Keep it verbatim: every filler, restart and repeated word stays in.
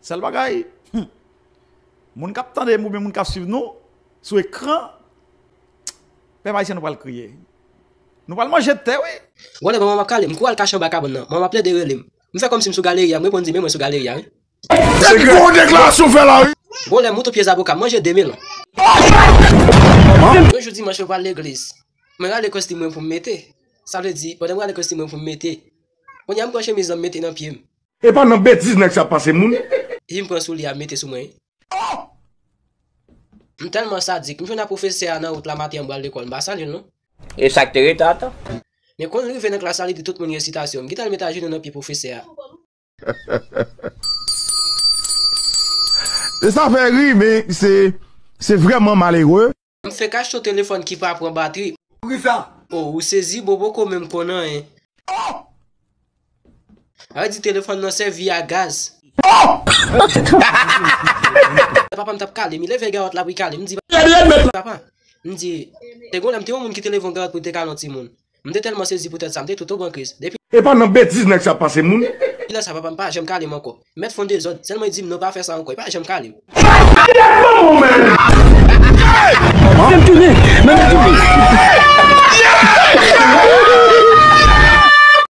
Sèl bagay, hmm, moun k ap tande m oubyen moun k ap swiv nou sou ekran, pèp ayisyen, nou pral kriye. Nou pral manje tè, wi. Gon lè manman m ap kale m, m kouri al kache anba kabann nan. Manman m ap plede rele m. M fè kòmsi m sou galeri a, m reponn di, men mwen sou galeri a, wi. Tèt gwo deklarasyon fè la, wi. Gon lè m moute pye zaboka, m manje de mil. Yon jou dimanch, mwen pral legliz. Mwen rale kostim mwen pou m mete. Sa vle di, pandan m rale kostim mwen pou m mete, kounye a m pran chemiz lan m mete nan pye m. E pa nan betiz nèg sa pase moun. Epi m pran soulye a m mete sou mwen. M tèlman sadik, m jwenn ak pwofesè a nan wout la maten an, m pral lekòl, m pa salye l non. E sa k te rete ata? Men kon l rive nan klas la, li di tout moun resitasyon. M gentan al met ajenou nan pye pwofesè a. E sa fè ri, men se, se vrèman malere. M fenk achte yon telefòn ki pa pran batri. Poukisa? O, ou sezi, bobo ko menm konn anyen. Sa vle di telefòn nan sèvi a gaz. Papa m t ap kale m, li leve gawòt la pou l kale m. M di, papa, m di, te gon lè m te yon moun ki te leve yon gawòt pou l te kale yon timoun. M te tèlman sezi poutèt sa, m te tout pran kriz. Depi E pa nan betiz nèg sa pase moun. Lè sa, papa m pa janm kale m ankò. Mèt fè yon dezòd, sèlman li di m non, pa fè sa ankò, li pa janm kale m.